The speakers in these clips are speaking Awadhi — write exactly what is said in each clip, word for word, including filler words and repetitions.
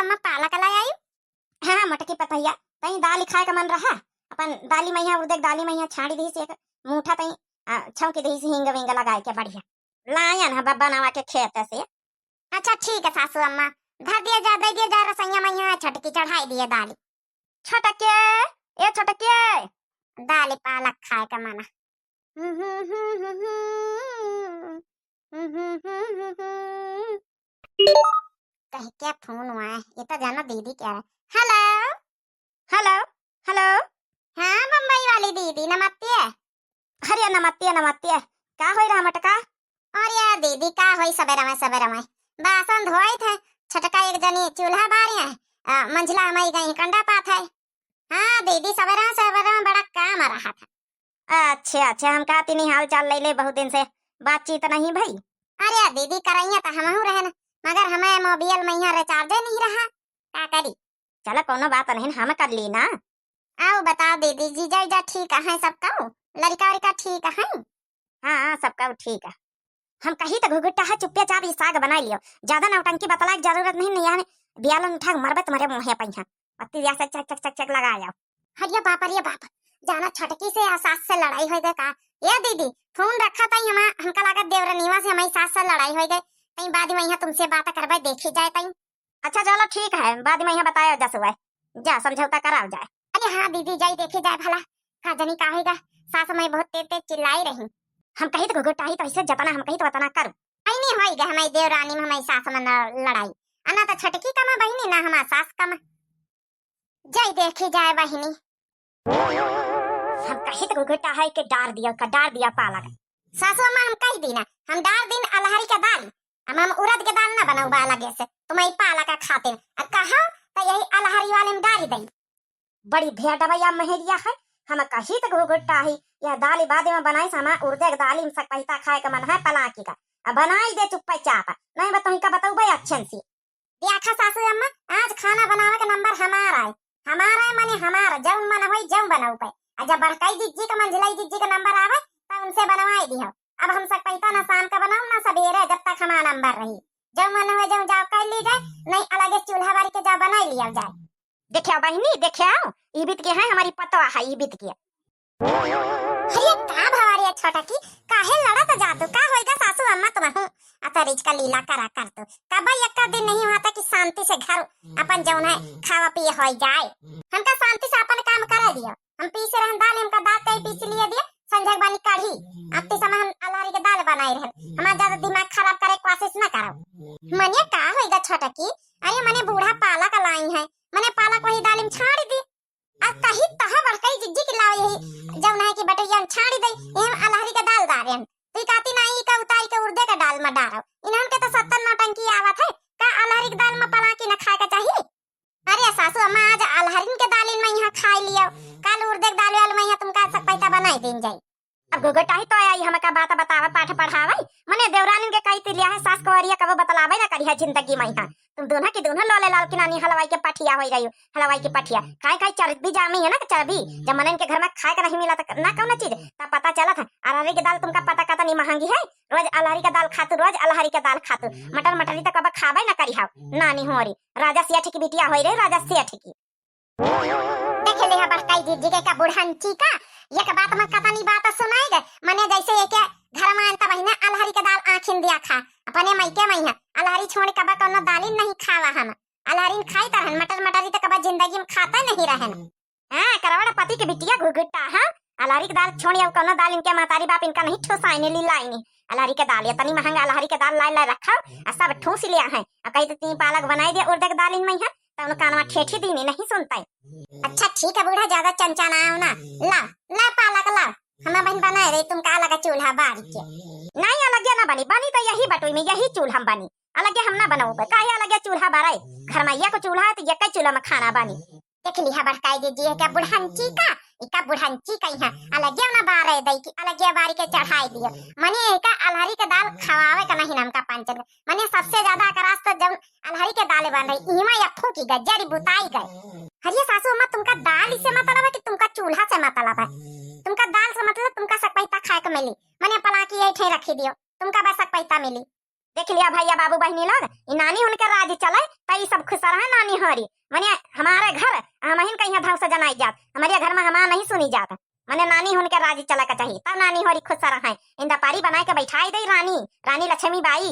अम्मा पालक लाई आई। हाँ, मोटकी पतोहिया, तई दाली खाए का मन रहा, अपन दाली मइहाँ, उड़दे के दाली मइहाँ छाड़ी दीस एक मूठा तई, आ, छौंकी दीस हींग वींग लगाए के बढ़िया। लायन है बब्बा नवा के खेत से। अच्छा ठीक है सासू अम्मा, धर दिया जा, दे दिया जा रसोइया मइहाँ, छोटकी चढ़ाई दिए दाली। छोटके, ए छोटके, दाली पालक खाए का मना। कह के फोन हुआ है, ये तो जाना दीदी क्या है। हेलो, हेलो, हेलो। हाँ, बम्बई वाली दीदी, नमस्ते। अरे, नमस्ते, नमस्ते। का होई रहा मटका? अरे दीदी, का होई, सबेरा में, सबेरा में बासन धोइत है, छोटका एक जनी चूल्हा बारे है, आ, मंझला हमारी गई कंडा पात है। हाँ दीदी, सबेरा में, सबेरा में बड़ा काम रहा था। अच्छा, अच्छा, हम कहती नहीं हाल चाल ले ले, बहुत दिन से बातचीत नहीं भई। अरे दीदी, करइया तो हमहू रहन, मगर हमें मोबाइल में यहाँ रिचार्जे नहीं रहा, का करी? चलो, कोनो बात नहीं, हम कर ली ना। आओ बताओ दीदी, जीजा उजा ठीक है सब कहू? लड़का वड़का ठीक है? हाँ, हाँ, सब कहू ठीक है। हम कही तो घुघुट्टा है, चुप्पे चाप ई साग बनाई लियो, ज्यादा नौटंकी बतलाए के जरूरत नहीं, नहीं है बियालन उठा के मरबे तुम्हारे मुँहे पहिया। पत्ती दिया से चक, चक, चक, चक लगा जाओ। अरे बाप, अरे बाप, जाना छोटकी से या सास से लड़ाई हो गए का? ए दीदी, फोन रखा तई, हम, हमका लागत देवरनिवा से हमारी सास से लड़ाई हो गए, तई बाद में यहाँ तुमसे बात करबे, देखी जाए तई। अच्छा चलो ठीक है, बाद में यहाँ बताया जा सुबह, जा समझौता कराओ जाए। अरे हाँ दीदी, जाई देखी जाए भला, का जनी का होइगा, सास मैं बहुत तेज तेज चिल्लाई रही। हम कही तो घुघुटाही तो ऐसे जतना हम कही तो उतना करू। ऐनी होइगा हमारी देवरानी में हमारी सास में न लड़ाई, अना तो छटकी कम बहिनी ना हमार सास कम। जाई देखी जाए बहिनी। हम कही तो घुघुटाही के डार दिया, का डार दिया पालक। सासू अम्मा हम कही दी ना, हम डार दिन अलहरी के दाल, हम, हम उड़द के दाल ना बनौबा अलगे से, तुम्हारी पालक खातिर। आ कहो तो यही अलहरी वाले में डारी दई। बड़ी भेड़वा या महरिया है, हम कही तो घुघुटाही, यह दाली बादे में बनाई से हमार उड़दे के दाली में सकपहिता खाए के मन है पलाकी का। अब बनाई दे चुप्पे चाप, नहीं बतौही का बतौबे अच्छे से। देखा सासू अम्मा, आज खाना बनावे के नंबर हमार आए, हमार आए मने हमार, जौन मन होई जौन बनौबे। आ जब बड़काई जिज्जी के मंझलाई जिज्जी के नंबर आवे, तब उनसे बनवाई दिहो। अब हम सकपहिता ना शाम का बनाऊ ना सबेरे, जब तक हमार नंबर रही। जौन मन होई जौन जाओ कर ली जाए, नहीं अलगे चूल्हा बारी के जाओ बनाई लिया जाए। देखे आओ बहिनी, देखे आओ, ई बीत के है हमारी पतवा है, ई बीत के। अरे का भवा रे छोटकी, काहे लड़त जातू? का होइगा सासू अम्मा तुमहू? अतरीज का लीला करा कर तू। कबा यक्का दिन नहीं हुआ था कि शांति से घर अपन जौन है खावा पिए होई जाए। हमका शांति से अपन काम करे दियो। हम पीसे रहन दाल, हमका दाल कई पीस लिए दियो। संझक बानी कढ़ी, अब ते समय हम अलहरी के दाल बनाए रहन। हमार ज्यादा दिमाग खराब करे के कोशिश ना करो। मने का होइगा छोटकी? अरे मने बूढ़ा पालक लाई है, मने पालक वही दाल में छाड़ दी। आ कही तह बड़कई जिज्जी के लाओ यही जौन है कि बटैया में छाड़ी दे, एम अलहरी के दाल दारेन। तू कहती ना ई का उतारी के उड़दे के दाल में डारो। इन्हन के तो सत्तर नौटंकी आवत है, का अलहरी के दाल में पलाकी न खाए के चाहिए? अरे सासू अम्मा, आज अलहरिन के दालिन में यहाँ खाई लियो, कल उड़दे के दाल वाल में यहाँ तुमका सकपहिता बनाई दिन जाई। अब घुघुटाही तो आई, हमका बात बतावे, पाठ पढ़ावे। मने देवरानिन के कही तिलिया है, सास कवरिया कबो बतलावे ना करिहा जिंदगी में यहाँ। तुम दोनों की दोनों लोले लाल की नानी हलवाई के पठिया होई रही हो, हलवाई की पठिया। खाए खाए चर्बी जामी है ना, चर्बी। जब मनन के घर में खाए का नहीं मिला तो ना कौनो चीज, तब पता चलत है। अलहरी के दाल तुमका पता कतनी महंगी है, रोज अलहरी के दाल खातू, रोज अलहरी के दाल खातू। मटर मटरी तो कब खाबे ना करिहा, नानी होरी। राजा सेठ की बिटिया होई रही, राजा सेठ की। देख लिहा बड़काई जिज्जी के का बुढ़ंची का, एक बात में कतनी बात सुनाई गए। मने जैसे एक घर में आन तब ना अलहरी के दाल आँखिन दिया खा, अपने मइके में है। अलहरी छोड़ के बा कौनो दालिन नहीं खावा हम। अलहरिन खाई तरहन, मटर मटरी तो कबा जिंदगी में खाता नहीं रहन। हाँ, करवड़ पति के बिटिया घुघुट्टा, हाँ? अलहरी के दाल छोड़, अब कौनो दाल इनके महतारी बाप इनका नहीं ठुसाइने ली लाइने। अलहरी के दाल, इतनी महंगा अलहरी के दाल लाई लाई रखा, आ सब ठूस लिया है। आ कही तो तीन पालक बनाई दिया उड़दे के दाल इनमें है, तब कानवा ठेठी दीने नहीं सुनता है। अच्छा ठीक है बूढ़ा, ज्यादा चंचा ना आओ ना। ला, ला पालक ला, हम बहन बनाए रही, तुम का लगा चूल्हा बार के। नहीं, अलगे ना बनी, बनी तो यही बटुई में, यही चूल्हा में बनी। अलगे हम ना बनौबे, काहे अलगे चूल्हा बारे? घर में ये को चूल्हा है तो ये कई चूल्हा में खाना बनी। देख लिहा बड़काई जिज्जी, एका बुढ़ंची का, एका बुढ़ंची का यहाँ अलगे ना बारे दई कि अलगे बारी के चढ़ाई दियो। मने एका अलहरी के दाल खवावे का नहीं नाम का पंचन। मने सबसे ज्यादा अकरास तो जब अलहरी के दाल बन रही, इमा या फूकी गए, जड़ी बुताई गए। अरे सासू अम्मा, तुमका दाल से मतलब है कि तुमका चूल्हा से मतलब है? तुमका दाल से मतलब तुमका सकपहिता खाए के मिली, मने पलाकी यही ठे रखी दियो, तुमका बस सकपहिता मिली। देख लिया भैया बाबू बहिनी लोग, ई नानी उनके राज चले, त ई सब खुश रहे नानी होरी, मने हमारे घर हमहिन कहिया धाव से जनाई जात, हमरे घर मा हमार नहीं सुनी जात। मने नानी होन के राज चला के चाही, तब नानी होरी खुश रहे। इंदा पारी बनाए के बैठाई दे रानी, रानी लक्ष्मी बाई।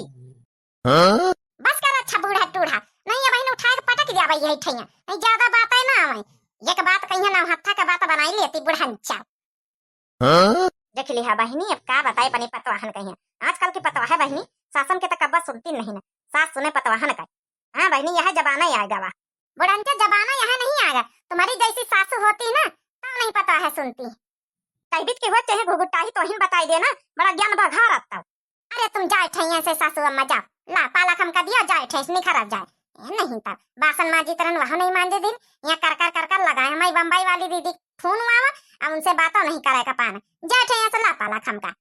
हाँ? बस कर अच्छा बूढ़ा टूढ़ा, नहीं अब इन्हें उठाए के पटक जावे यही ठैया, नहीं ज्यादा बात है ना आवे। एक बात कहिया ना हत्था के बात बनाई लेती बुढ़ंचा। हाँ? देख लिहा बहिनी, अब का बताए अपने पतवाहन कहिया। आजकल की पतवाह है बहिनी, सासन के तो कब्बा सुनती नहीं ना, सास सुने पतवाहन का। हाँ बहिनी, यह जमाना आ गवा। बुढ़ंचा जमाना यह नहीं आगा, तुम्हारी जैसी सासू होती ना, तब नहीं पतवाह सुनती। कहबित के हुआ चाहे घुघुटाही तोहिन बताई देना, बड़ा ज्ञान बघारत तब। अरे तुम जाए ठैया से सासू अम्मा जाओ, ला पालक हमका दियो, जाए ठैस निखरब जाए। ए, नहीं तब बासन मांजित रहन वहाँ नहीं मांजे दिन, यहाँ कर कर कर कर लगाए हमारी बम्बई वाली दीदी फोन आवा, अब उनसे बातों नहीं करे का पाना। जाए ठैया से ला पालक हमका।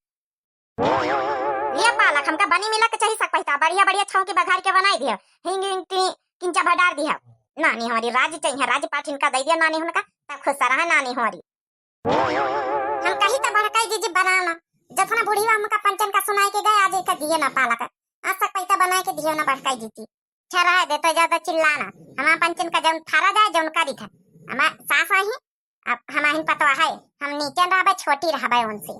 लिया पालक हमका बनी मिला के चाही सकपहिता, बढ़िया बढ़िया छौंकी बघार के बनाई दियो, हिंग हिंग टी-, किंचा भर डार दिया। नानी हमारी राज चाहिए, राज पाठ इनका दे दिया नानी उनका, तब खुश रहा नानी हमारी। हम कही तो बड़काई जीजी बनाओ ना, जतना बुढ़िया हमका पंचन का सुनाई के गए, आज एक दिए ना पालक, आज सकपहिता बनाए के दियो ना बड़काई जीजी। अच्छा रहा दे तो ज्यादा चिल्लाना, हमार पंचन का जौन फरा जाए जौन करी था, हमार सास आई, अब हमाहिन पतवा है, हम नीचे रहबे, छोटी रहबे उनसे।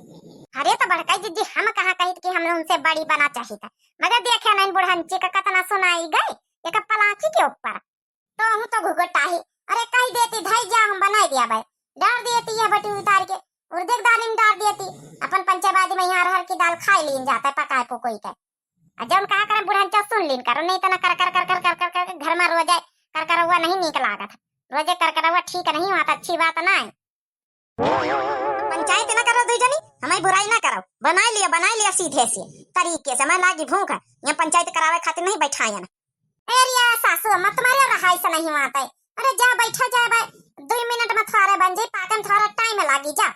अरे तो बड़काई जीजी हम कहाँ कही कि हम उनसे बड़ी बना चाहिए था, मगर देखे नहीं बुढ़ंची का कतना सुनाई गए, एक पलांची के ऊपर। तो हूँ तो घुघुटाही, अरे कही देती धई जा हम बनाई दिया बे, डार देती है बटी उतार के, उर्दे के दाल में डार देती, अपन पंचे बादी में यहाँ अरहर की दाल खाई लीन जाता है पकाए पुकोई के। आ जौन कहा करे बुढ़ंचा सुन लीन करो, नहीं तो ना कर कर कर कर कर कर कर घर में रोजे कर कर हुआ नहीं नीक लागत, रोजे कर कर हुआ ठीक नहीं हुआ तो अच्छी बात ना है। पंचायत ना करो दुई जनी, हमारी बुराई ना करो, बनाई लियो बनाई लियो सीधे से तरीके से, मैं लागी भूख है, यहाँ पंचायत करावे खातिर नहीं बैठायन। अरे या सासू अम्मा तुम्हारे रहाई से नहीं हुआ है, अरे जा बैठा जाए भाई, दुई मिनट में थोड़े बन जाई, पाकन थोड़ा टाइम लागी जा।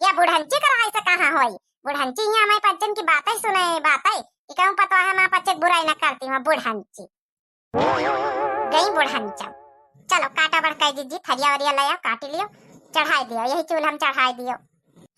या बुढ़ंची का रहाई से कहाँ होई, बुढ़ंची यहाँ हमारे पंचन की बातें सुने, बातें कि कहूँ पतवा है माँ पच्चे बुराई ना करती हूँ बुढ़ंची। गई बुढ़ंचा। चलो काटा बड़काई जीजी, थरिया वरिया ले आओ, काट लियो, चढ़ाई दियो, यही चूल्हा में चढ़ाई दियो।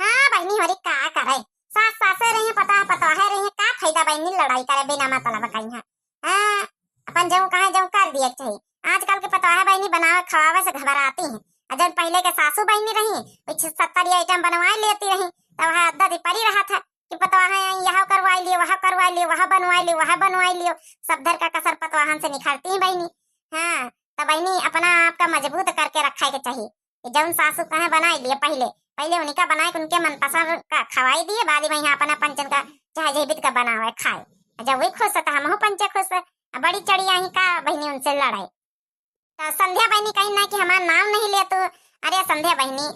हाँ बहिनी होरी का करे, सास सासे रही है, पता पता है रही है, का फायदा बहिनी लड़ाई करे बिना मतलब कहीं है। हाँ, अपन जऊँ कहे जऊँ कर दिए के चाहिए। आजकल के पतवाह बहिनी बनावे खवावे से घबराती हैं। और जब पहले के सासू बहिनी रही, कुछ सत्तर आइटम बनवाए लेती रही, तब वह अद्दा दी पड़ी रहा था कि पतवाह आई, यह करवाई लियो, वह करवाई लियो, वह बनवाई लियो, वह बनवाई लियो। सब धर का कसर पतवाहन से निखरती हैं बहिनी। हाँ, तो बहिनी अपना आप का मजबूत करके रखे के चाहिए। कि जौन सासू कहे बनाई लियो, पहले, पहले उनका बनाए के उनके मनपसंद का खवाई दिए, बाद में यहाँ अपना पंचन का चाहे जेबित का बनावे खाए। जब वही खुश है तो हमहू पंचे खुश है। अब बड़ी चढ़ी आई का बहिनी उनसे लड़ाई। तो संध्या बहिनी कहीं ना कि हमार नाम नहीं ले तू। अरे संध्या बहिनी,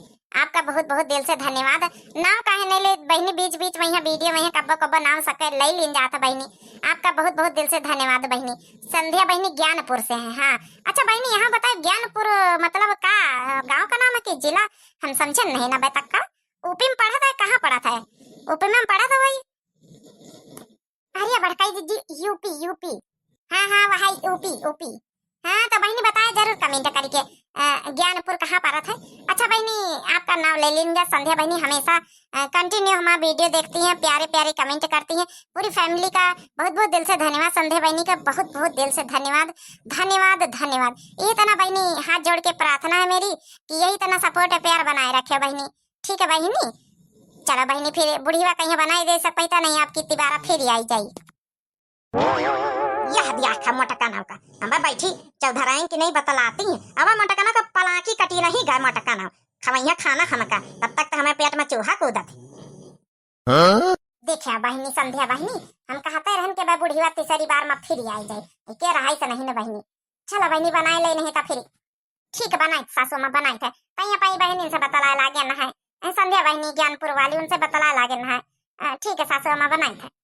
आपका बहुत बहुत दिल से धन्यवाद। नाम काहे नहीं ले बहिनी, बीच बीच में यहाँ वीडियो में यहाँ कब्बो कब्बो नाम सके ले लीन जात है बहिनी। आपका बहुत बहुत दिल से धन्यवाद बहिनी। संध्या बहिनी ज्ञानपुर से है। हाँ, अच्छा बहिनी, यहाँ बताओ, ज्ञानपुर मतलब का गाँव का नाम है कि जिला? हम समझे नहीं ना बेतक्का। यूपी में पढ़ा था, कहाँ पढ़ा था? यूपी में पढ़ा था वही। अरे बड़काई दीदी, यूपी, यूपी। हाँ, हाँ, वही यूपी, यूपी। हाँ, तो बहिनी बताए जरूर comment करके, अ, ज्ञानपुर कहाँ पड़त है। अच्छा बहिनी, आपका नाम ले लेंगे, संध्या बहिनी हमेशा, अ, continue हमारा वीडियो देखती हैं, प्यारे प्यारे comment करती हैं। पूरी family का बहुत बहुत दिल से धन्यवाद, संध्या बहिनी का बहुत बहुत दिल से धन्यवाद, धन्यवाद, धन्यवाद। यही तना बहिनी हाथ जोड़ के प्रार्थना है मेरी कि यही तना support है, प्यार बनाए रखे बहिनी। ठीक है बहिनी, चलो बहिनी, फिर बुढ़िया कहीं बनाई दे सकता नहीं, आपकी तिबारा फिर आई जाई। यह दिया था मोटका नाव का, हम बैठी चौधराइन की नहीं बतलाती हैं। अब मोटका नाव का पलाकी कटी नहीं गए मोटका नाव, खवैया खाना हमका, तब तक तो हमें पेट में चूहा कूदत है। हाँ? देखा बहिनी संध्या बहिनी, हम कहते रहन के बा बुढ़िया तीसरी बार में फिर आई जाए, के रहाई से नहीं न बहिनी। चलो बहिनी बनाए ले नहीं तो फिर ठीक बनाई सासू माँ बनाई थे, तैया पाई बहिनी से बतलाए लागे न है। ए, संध्या बहिनी ज्ञानपुर वाली उनसे बतलाए लागे न है। अ, ठीक है सासू माँ बनाई थे।